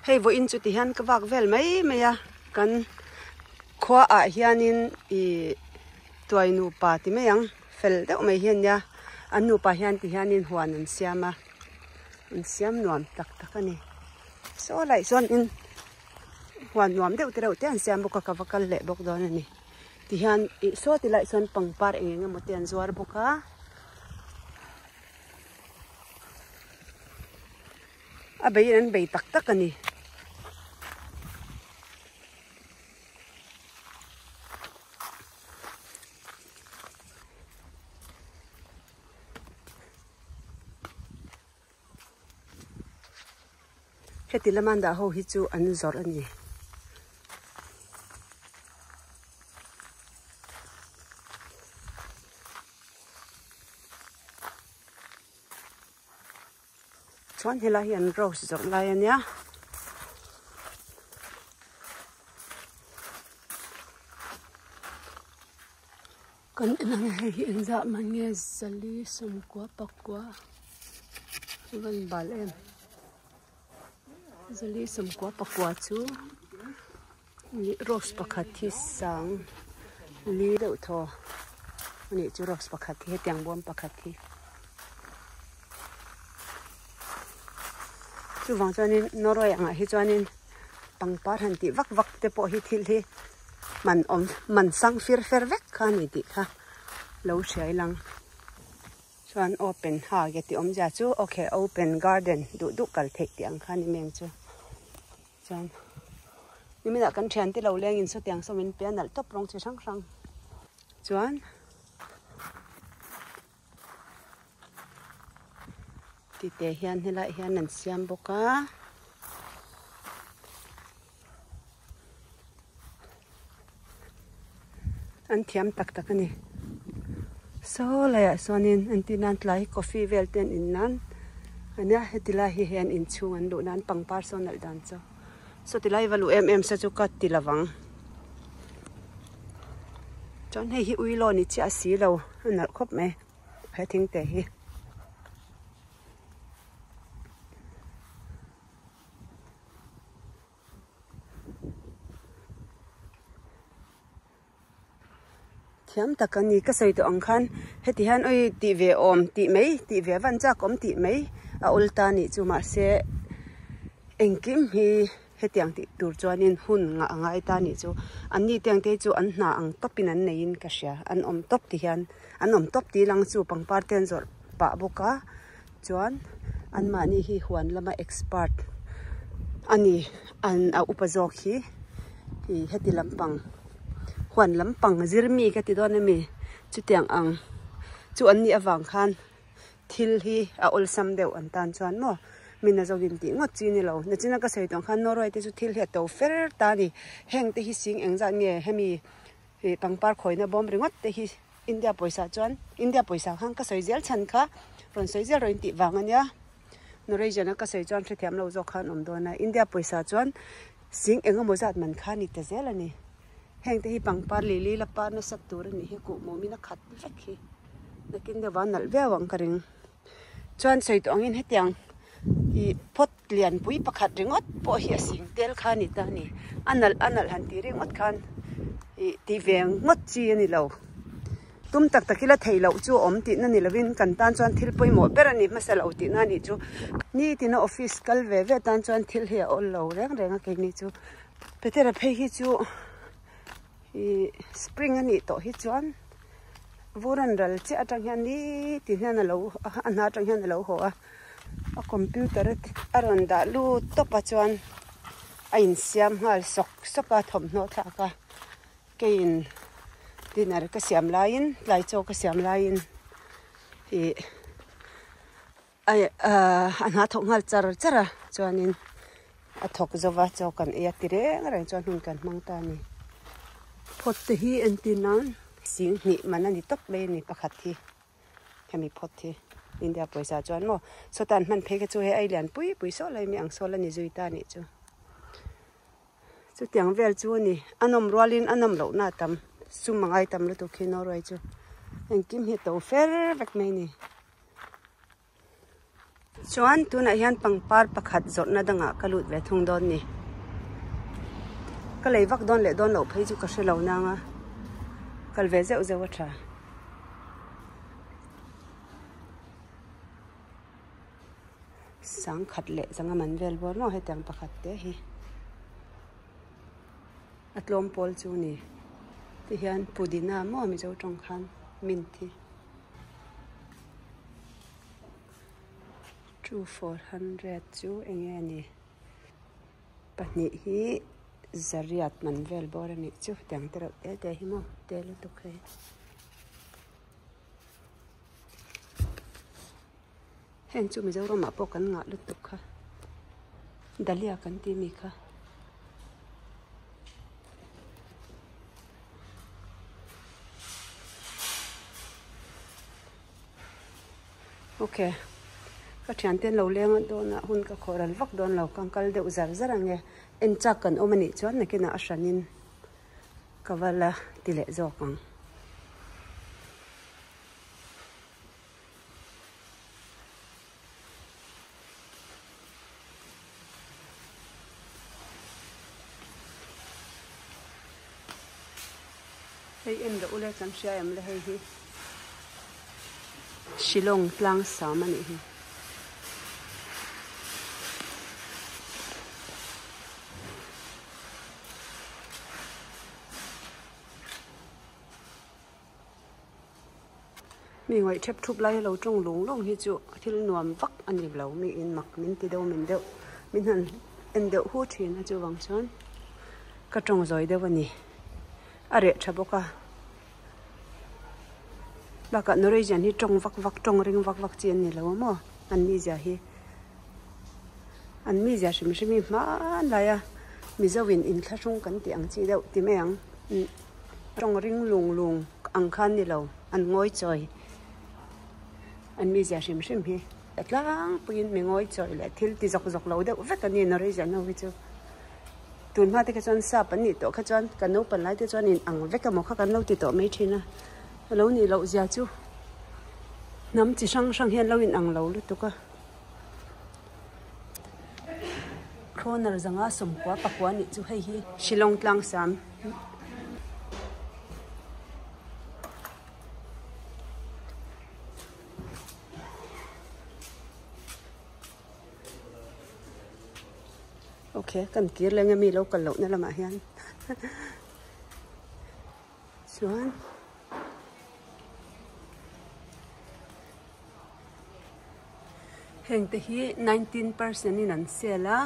Hei vawiin chu tihian ka vak vel mai mai a, kan khua ah hianin ih tuai nupa ti mai ang fel deuh mai hi ania an nupa hian ti hianin huan an siam a an siam nuam tak tak a ni saw lai chuanin huan nuam deuh te reuh te an siam bawk a ka va kal leh bawk dawn a ni tihian ih saw ti lai sawn pangpar eng eng emaw te an zuar bawk a. A bei an bei tak tak a ni. Heti lama an dah ho hi chu an zawrh a ni. Chuan helai hi an rose zawrh lai a nia. Kan en ang hei hi engzah man nge zali sawmkua pakua a van bal em zali sawmkua pakua chu rose pakhat hi sang li deuh thaw a nih chu rose pakhat hi hetiang bawm pakhat hi. Chuvang chuanin Norway angah hi chuanin pangpar han tih vak vak te pawh hi thil hi man awm man sang fir fer vek kha a ni tih kha lo hria ilang. Chuan open ha ge tih awmzia chu okay open garden duh duh kal theih tih ang kha a ni mai ang chu. Chuan niminah kan thiante lo lengin sawtiang saw min pe a nalh tawp rawng chi hrang hrang chuan. Tite hian helaiah hian an siam bawk a. An thiam tak tak a ni. Saw laiah sawnin entir nan tlai coffee vel te an in nan a nia heti lai hi hian inchhung an luh nan pangpar sawn nalh dan chu. Saw ti lai va luh em em se chu ka ti lovang. Chuan hei hi ui law ni chiah si lo a nalh khawp mai he thing te hi. Thiam tak a ni ka sawi tawh ang khan heti hian awi tih ve awm tih mai tih ve van chak awm tih mai a awl ta anih chu mahse engkim hi hetiang tih tur chuanin hun ngah a ngai ta anih chu an ni te ang te hi chu an hna ang tawpin an neiin ka hria an awm tawp ti hian an awm tawp tih lang chu pangpar te an zawrh pah bawk a chuan anmahni hi huan lama expert a ni an a upa zawk hi ih heti lampang huan lampang zir mi ka ti dawn ami chutiang ang chu an nih avang khan thil hi a awlsam deuh an tan chuan maw mina zawkin tih ngawt chi ni lo nachina ka sawi tawh ang khan Norway te chu thil hi a to fer ta a ni heng te hi sing engzat nge hemi ih pangpar khawina bawm ringawt te hi. India pawisa chuan India pawisa khan ka sawi zel chhan kha rawn sawi zel rawh in tih vang a nia Norwegian a ka sawi chuan hrethiam lo zawk khan awm dawn a India pawisa chuan sing eng emaw zat man kha a ni ta zel a ni heng te hi pangpar lili la par nasat tur a nih hi kuhmawm in a khat vek hi nakin deuh a nalh viau ang ka ring chuan sawi tawh angin hetiang ih phawt lianpui pakhat ringawt pawh hi a sing tel kha a ni ta a ni a nalh a nalh han tih ringawt khan ih tih ve ngawt chi a ni lo tum tak tak ila theih loh chu a awm tihna ni lovin kan tan chuan thil pawimawh ber a ni hmasa lo tihna a nih chu nitin a office kal ve ve tan chuan thil hi a awl lo reng reng a keini chu Petera phei hi chu ih spring a nih tawh hi chuan vur an ral chiah atang hian nitin hian a lo a hna atang hian a lo haw a. A computer a rawn dah lut tawp a chuan a insiam nghal sawk sawk a thawmhnaw thlak a keiin dinner ka siam laiin tlai chaw ka siam laiin ih a hna thawk nghal char char a chuanin a thawk zova chaw kan ei a ti reng reng chuan hun kan hmang ta a ni phawt te hi entir nan sing hnih man a ni tawp mai a ni pakhat hi. Hemi phawt hi India pawisa chuan maw sawtan hman phei kha chu hei ai lian pui pui saw lai mi ang sawl a ni zui ta a nih chu. Chutiang vel chu a ni a nawm rualin a nawm lohna a tam sum a ngai tam lutuk hi Norway chu engkim hi a to fer vek mai a ni. Chuan tunah hian pangpar pakhat zawrhna dangah ka lut ve thung dawn ni. Ka lei vak dawn leh dawn loh phei chu ka hre lo nang a, kal ve zeuh zeuh a tha. Sangkhat leh zanga man vel bawr maw hetiang pakhat te hi a tlawm pawl chu ni. Tihian pudina maw mizo tawng khan mint hi. 2400 chu eng nge ni pahnih hi zariat man vel bawr a nih chu tiang te reuh te te hi maw te lutuk hei heng chu Mizoram ah pawh kan ngah lutuk kha dahlia kan tih mi kha. Ok ka thiante an lo leng a dawnah hun ka khawh ral vak dawn lo ka kal deuh zar zar ang e en chak kan awm a nih chuan nakinah a hranin ka va la ti leh zawk ang. Hei en rawh ule kan hria em le hei hi Shillong tlang sam a nih hi. Mi ngaih thep thup lai lo tawng lung lung hi chu thil nuam vak a ni lo mi in mak min ti deuh min deuh min han en deuh hu thin a chuvang chuan ka tawng zawi deuh a ni a reh tha bawk a bakah Norwegian hi tawng vak vak tawng ring vak vak chi an ni lo a maw an mizia hi an mizia hrim hrim hi hmanlai a mizo in inthlahrung kan tih ang chi deuh ti mai ang. Tawng ring lung lung ang khan ni lo, an ngawi chawi. An mizia hrim hrim hi a tlangpuiin mi ngawi chawi leh thil ti zawk zawk lo deuh vek a ni Norwegian ho hi chu. Tun hma te kha chuan sap an nih tawh kha chuan kan naupan lai te chuan in ang vek emaw kha kan lo ti tawh mai thin a, a lo nih loh zia chu hnam chi hrang hrang hian lo in ang lo lutuk a. Kroner zanga sawmkua pakua nih chu hei hi Shillong tlang sam. Ok kan kir leng a mi lo kal loh na lamah hian chuan heng te hi 19% in an sale a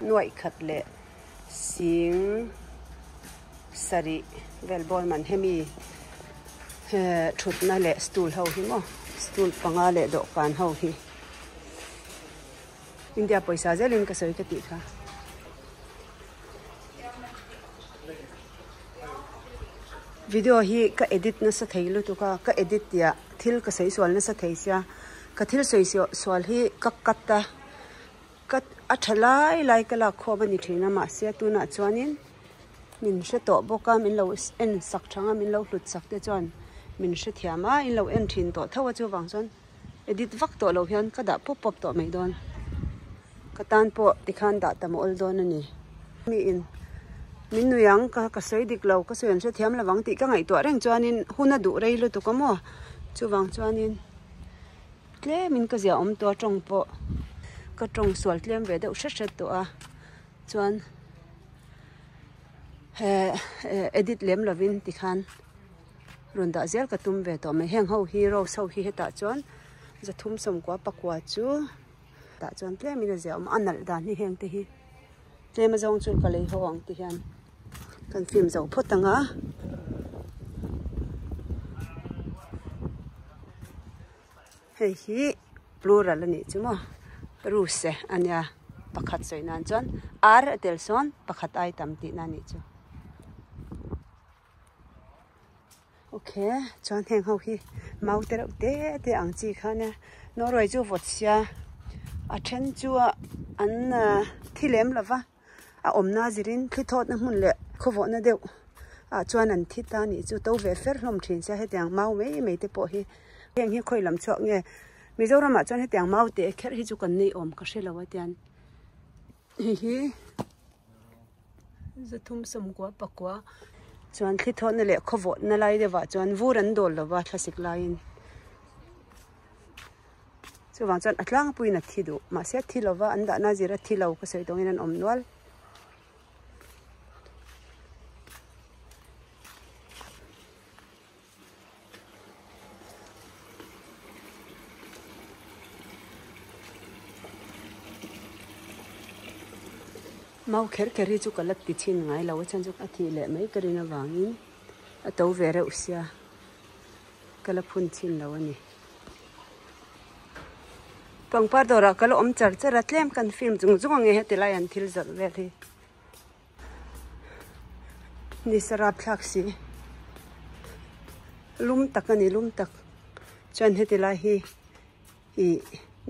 nuaih khat leh sing sarih vel bawr man hemi thutna leh stool ho hi maw stool panga leh dawhkan ho hi India pawisa zelin ka sawi ka tih kha. Video hi ka edit nasa thei lutuk a ka edit tih ah thil ka sawi sual nasa thei sia ka thil sawi sual hi ka cut a ka a tha lai lai ka lak khawm a ni thin a mahse tunah chuanin min hre tawh bawk a min lo en sak thang a min lo hlut sak te chuan min hrethiam a in lo en thin tawh tho a chuvang chuan edit vak tawh loh hian ka dah pawp pawp tawh mai dawn ka tan pawh tikhan dah tam a awl dawn a ni mi in min nui ang ka ka sawi dik lo ka sawi an hrethiam lovang tih ka ngaihtuah reng chuanin hun a duh rei lutuk a maw chuvang chuanin tlemin ka zia awm tawh a tawng pawh ka tawng sual tlem ve deuh hret hret tawh a chuan he edit lem lovin tikhan. Rawn dah zel ka tum ve tawh mai. Heng ho hi rose ho hi hetah chuan zathum sawmkua pakua chu tah chuan tlemin a zia awm a, a nalh dan hi heng te hi tlem azawng chu ka lei haw ang ti hian kan film zo phawt ang a. Hei hi plural a nih chu maw ruse a nia pakhat sawi nan chuan ar a tel sawn pakhat ai tam tihna a nih chu. Ok chuan heng ho hi mau te reuh te te ang chi kha nia Norway chu vawt sia a then chu an thi lem lo va a awmna zirin thli thawtna hmun leh khawvawhna deuh ah chuan an thi ta nih chu to ve fer hlawm thin sia hetiang mau mai mai te pawh hi heng hi khawi lam chhuak nge. Mizoramah chuan hetiang mau te kher hi chu kan nei awm ka hre lo a tian hei hi zathum sawmkua pakua chuan thli thawhna leh khawvawhna lai deuhah chuan vur an dawl lova thlasik laiin chuvang chuan a tlangpuiin a thi duh mahse a thi lova an dahna zir a thi lo ka sawi tawngin an awm nual. Mau kher kher hi chu ka la ti chhin ngai lo a chhan chu a thih leh mai ka rin avangin a to ve reuh sia ka la phun chhin lo a ni. Pangpar dawrah ka la awm char char a tlem kan film chung chung ang e heti lai an thil zawrh vel hi. Ni sarap thlak si lum tak a ni lum tak chuan heti lai hi ih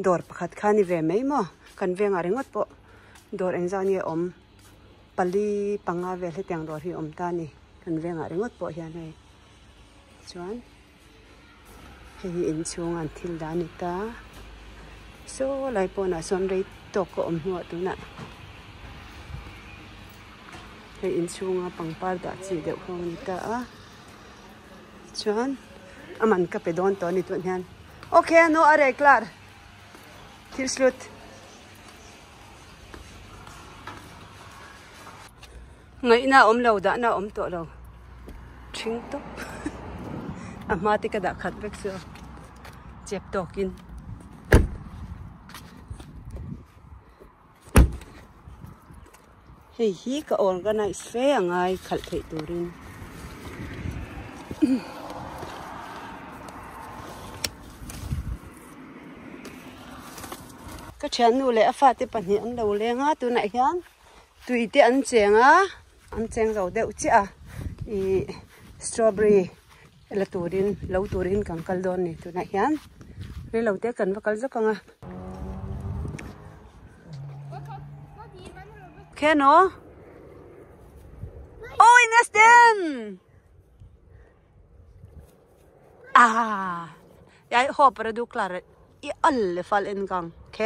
dawr pakhat kha a ni ve mai maw kan vengah ringawt pawh dawr engzah nge awm pali panga vel hetiang dawr hi a awm ta a ni kan vengah ringawt pawh hian hei chuan. Hei hi inchhung an thil dah a ni ta saw lai pawnah sawn rei tawk a awm hnuah tunah hei inchhunga pangpar dah chi deuh ho a ni ta a chuan a man ka pe dawn tawh a ni tunah hian okay no a rei klar thil slut Ngaihna a awm lo, dahna a awm tawh lo. Ṭhing tawp. A hma te ka dah khat vek chu chep tawkin. Hei hi ka organize fe a ngai khalh theih turin. Ka thiannu leh a fate pahnih an lo leng a tunah hian. Tui te an cheng a, an cheng zo deuh chiah a, ih strawberry la turin lo turin kan kal dawn a ni tunah hian rei lo te kan va kal zawk ang a. Keno Oi Nesten! Ah! Jeg håper at du klarer i alle fall en gang, ok?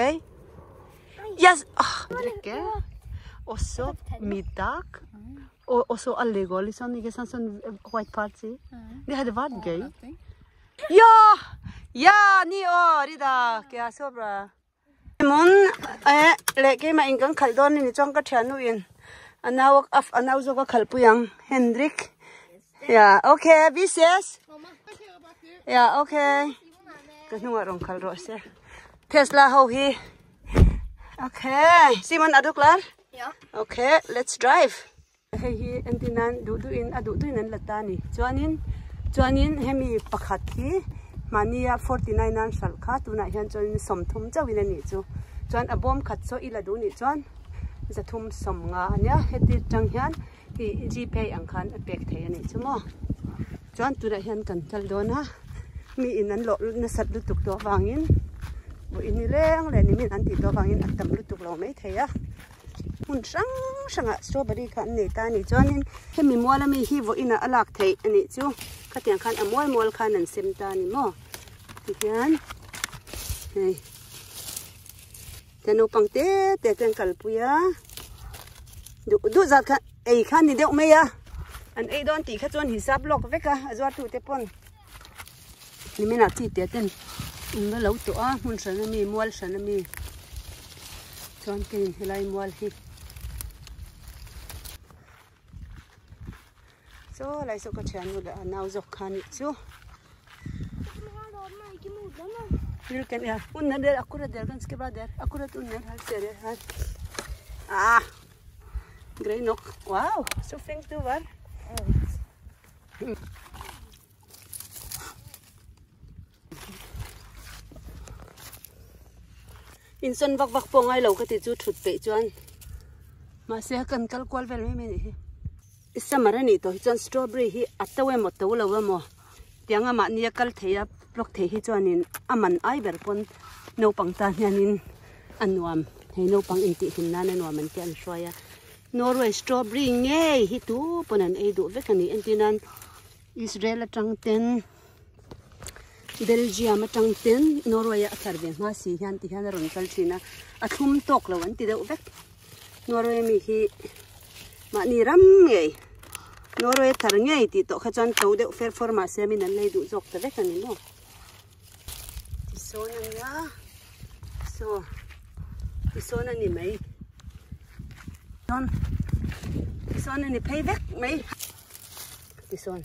Yes! Ah, drikke. Og så middag. Og, og så alle går liksom, ikke sant? Sånn white party. Det hadde vært gøy. Ja! Ja, ni år i dag. Ja, så bra. Mun eh leh keimah in kan khalh dawn a ni chuan ka thiannu in a nau a a nau zawk a khalh pui ang Hendrik ya okay vi ses ya okay ka hnungah rawn khalh rawh se Tesla ho hi okay Simon a duk lar okay let's drive. Hei hi entir nan duh duh in a duh duh in an la ta a ni chuanin chuanin hemi pakhat hi mahnia 49 nan hralh kha tunah hian chuanin sawmthum chauhin a nih chu chuan a bawm khat saw i la duh nih chuan zathum sawm nga a nia heti tang hian ih gpay ang khan a pek thei a nih chu maw chuan tunah hian kan kal dawn a mi in an lawh nasat lutuk tawh avangin vawiin ni leng leh nimin an tih tawh avangin a tam lutuk lo maithei a. Hmun hrang hrangah strawberry kha an nei ta a nih chuanin hemi mual ami hi vawiinah a lak theih a nih chu khatiang khan a mual mual khan an sem ta a ni maw tihian hei te naupang te te te an kalpui a duh duh zat kha ei kha a ni deuh mai a an ei dawn tih kha chuan hisap lawk vek a a zuar tute pawn niminah chi te ten an la lo tawh a hmun hran ami mual hran ami chuan keiin helai mual hi chaw lai saw ka thiannu leh a nau zawk kha anih chu Vilken ja under der akkurat der ganske bra der akkurat under her ser jeg her ah grei nok wow så flink du var. Insawn vak vak pawh ngai lo ka ti chu thut peih chuan mahse kan kal kual vel mai mai a nih hi summer a nih tawh hi chuan strawberry hi a to emaw to lo emaw tianga mahni a kal thei a block thei hi chuanin a man ai ber pawn naupang tan hianin a nuam hei naupang intihhlim nan a nuam an tih an hruai a. Norway strawberry ngei hi tu pawn an ei duh vek a ni entir nan Israel atang ten. Belgium atang ten Norway ah a thar ve hma si hian ti hian a rawn kal thin a, a thlum tawk lo an ti deuh vek. Norway mi hi mahni ram ngei Norway thar ngei tih tawh kha chuan to deuh fer fawr mahse min an lei duh zawk ta vek a ni maw. Tisawn a nia saw tisawn a ni mai chuan tisawn a ni phei vek mai tisawn.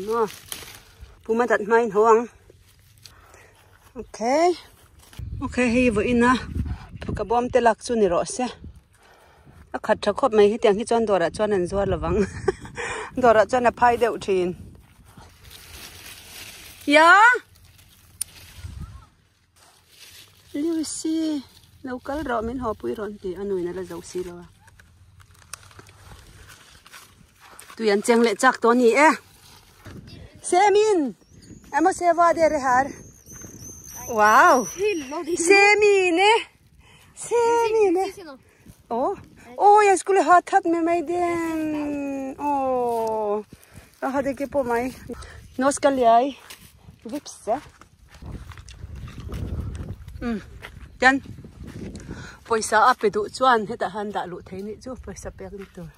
Maw puma dat hmain ho ang okay okay hei vawiin a ka bawm te lak chu ni rawh se a khat tha khawp mai hetiang hi chuan dawrah chuan an zuar lovang dawrah chuan a phai deuh thin ya Lucy lo kal rawh min haw pui rawn ti a nuin a la zo si lo a tui an cheng leh chak tawh a ni e Semin emaw seva der e har wow Semin e Semin e oh oh jeg skulle ha tatt med meg den oh jeg hadde ikke på meg nå skal jeg vippse umm chuan pawisa a pe duh chuan hetah hian dah luh theih nih chu pawisa pek na tur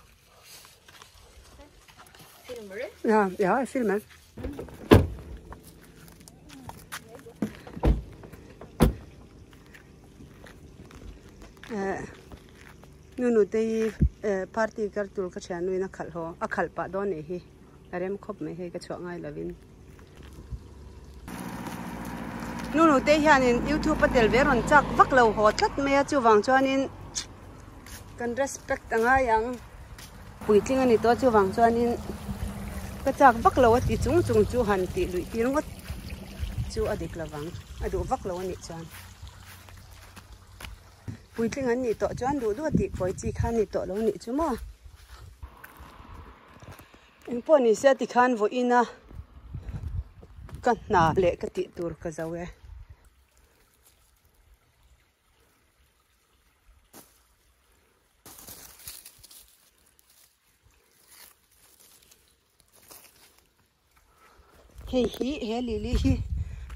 ya film e eh nu nu te hi eh party kar tur ka thian nuin a khalh haw a khalh pah dawn nih hi a rem khawp mai hei ka chhuah ngai lovin. Nu nu te hianin youtube a tel ve rawn chak vak lo haw tlat mai a chuvang chuanin kan respect a ngai ang puitling a ni tawh chuvang chuanin ka chak vak lo a ti chung chung chu han tih luih tir ngawt chu a dik lovang a duh vak lo a nih chuan puitling an nih tawh chuan duh duh a tih kawi chi kha a ni tawh lo a nih chu maw. Engpawh ni se tikhan vawiin a ka hna leh ka tih tur ka zo e. Hei hi he lili hi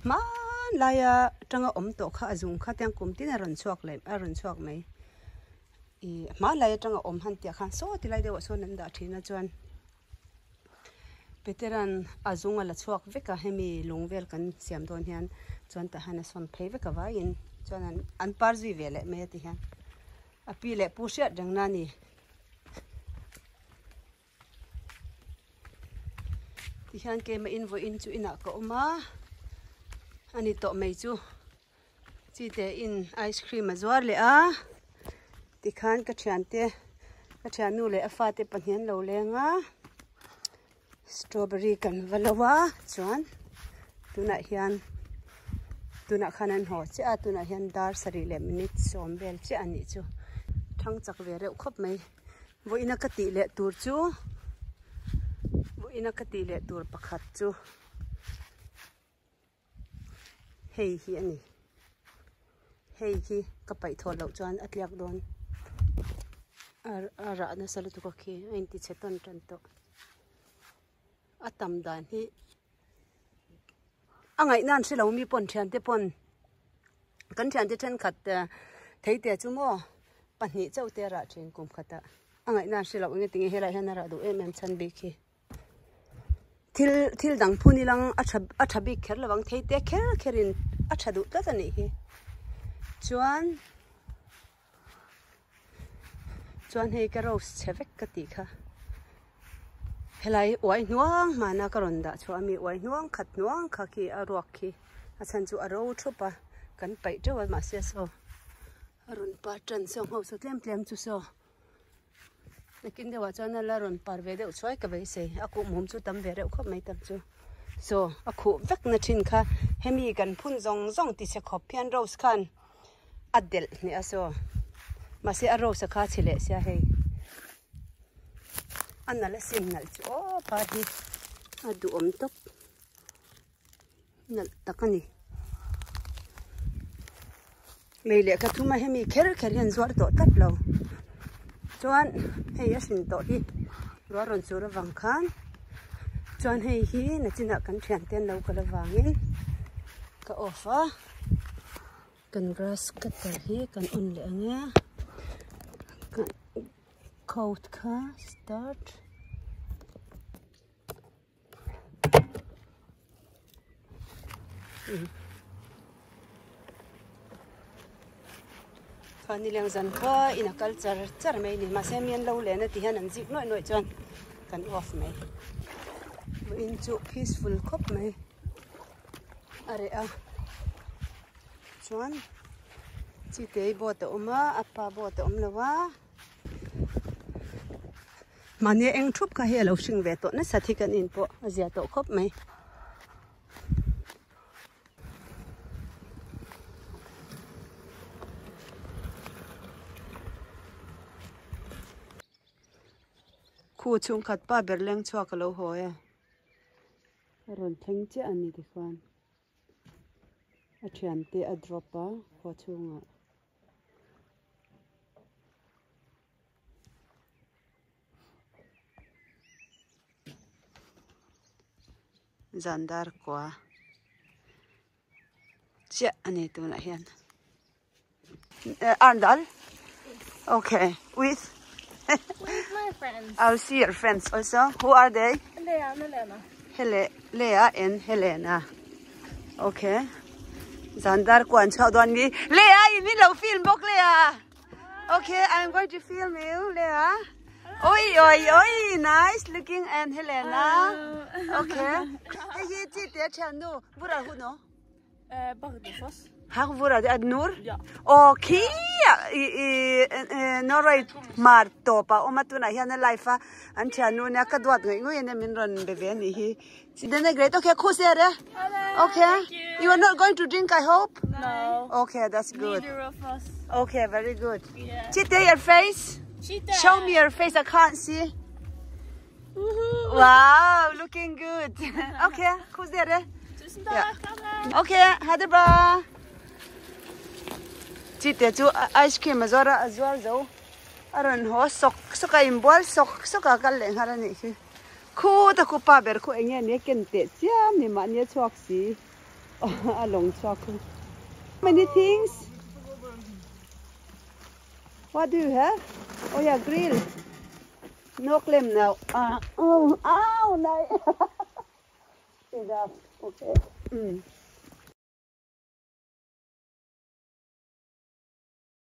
hmanlaia atanga awm tawh kha a zung kha tiang kum tin a rawn chhuak leh a rawn chhuak mai. Ih hmanlai atanga awm han tih ah khan saw ti lai deuh ah sawn an dah thin a chuan Peteran a zung a la chhuak vek a hemi lung vel kan siam dawn hian chuan tah hian a sawn phei vek a vaiin chuan an par zui ve leh mai a ti hian a pi leh pu hriat reng na a ni. Tihian keimah in vawiin chu inah ka awm a a ni tawh mai chu chi te in ice cream a zuar leh a tikhan ka thiante ka thiannu leh a fate pahnih an lo leng a strawberry kan va lo a chuan tunah hian tunah khan an haw chiah a tunah hian dar sarih leh minute sawm vel chiah a nih chu thang chak ve reuh khawp mai. Vawiina ka tih leh tur chu vawiina ka tih leh tur pakhat chu hei hi a ni hei hi ka paih thaw loh chuan a tliak dawn a rah nasa lutuk a khi a inti chhe tawn tan tawh a tam dan hi a ngaihna an hre lo mi pawn thiante pawn kan thiante thenkhat thei te chu maw pahnih chauh te a rah thin kum khatah a ngaihna an hre loh eng tinge helaiah hian a rah duh em em chhan bik hi thil thil dang phun ilang a tha a tha bik kher lovang thei te kher kher in a tha duh tlat a nih hi chuan Chuan hei ka rose chhe vek ka tih kha helai uai hnuang hmana ka rawn dah chhuah ami uai hnuang khat hnuang kha khi a ruak khi a chhan chu a ro thup a kan paih teuh a mahse saw a rawn par tan saw ngho saw tlem tlem chu saw nakin deuhah chuan a la rawn par ve deuh chhuai ka beisei a kuhmum chu tam ve reuh khawp mai tam chu saw a khuh vek na thin kha hemi kan phun zawng zawng ti chhe khawp hian rose khan. a delh hneh a saw mahse a rose a kha chhe leh sia hei a nalh asin nalh chu aw par hi a duhawm tawp nalh tak a ni. Lei lehkha thuma hemi kher kher hian zuar tawh tlat lo chuan hei a hrin tawh hi ruah rawn sur avang khan chuan hei hi nachinah kan thiante an lo kal avangin ka off a kan grass cutter hi kan on leh ang e kan coat kha start. Kha nileng zan kha in a kal char char mai ni mahse mi an lo len a ti hian an zik nuaih nuaih chuan kan off mai vawiin chu peaceful khawp mai a reh a chuan chitei boat a awm a a pa boat a awm lo a. Mahni eng thup kha hi a lo hring ve tawh nasa thi kan in pawh a zia tawh khawp mai. Khu chhungkhat pa ber leng chhuak a lo haw e. A rawn thleng chiah a ni tikhuan a thiante a drop a khua chhungah. Zandar kua chiah a ni tunah hian Arndal okay with with my friends I'll see your friends also who are they Lea and Helena Hele Lea and Helena okay Zandar kua an chhuak dawn ni Lea in min lo film bawk Lea. Okay, I'm going to film you, Lea. Oi, oi, oi, nice looking and Helena. Okay. Hei hi chi te thian nu, vura hu no? Eh, Bardufoss. Hak vura de Nur? Ja. Oh, khi i i Norway mar to pa oma tu na hian a life a an thian nu ne ka duat ngai ngui ne min ron be ve ni hi. Then great. Okay, khu se re. Okay. Thank You are not going to drink, I hope? No. Okay, that's good. Neither of us. Okay, very good. Yeah. Chite, your face. Cheetah. Show me your face. I can't see. Wow, looking good. Okay, kos dere. Tusen Ja. takk. Ha det. Okay, ha det bra. Chite chu ice cream a zuar a, a zuar zo. A rawn haw sawk sawk a, inbual sawk sawk a kal leh nghal a nih hi. Khu ta khu pa ber khu eng nge nia ken teh chiam ni mahni a chhuak si a lawng chhuak khu. Many things. What do you have? Oh yeah, grill. No claim now. Ah, oh, ow, nai. Enough. Okay. Mm.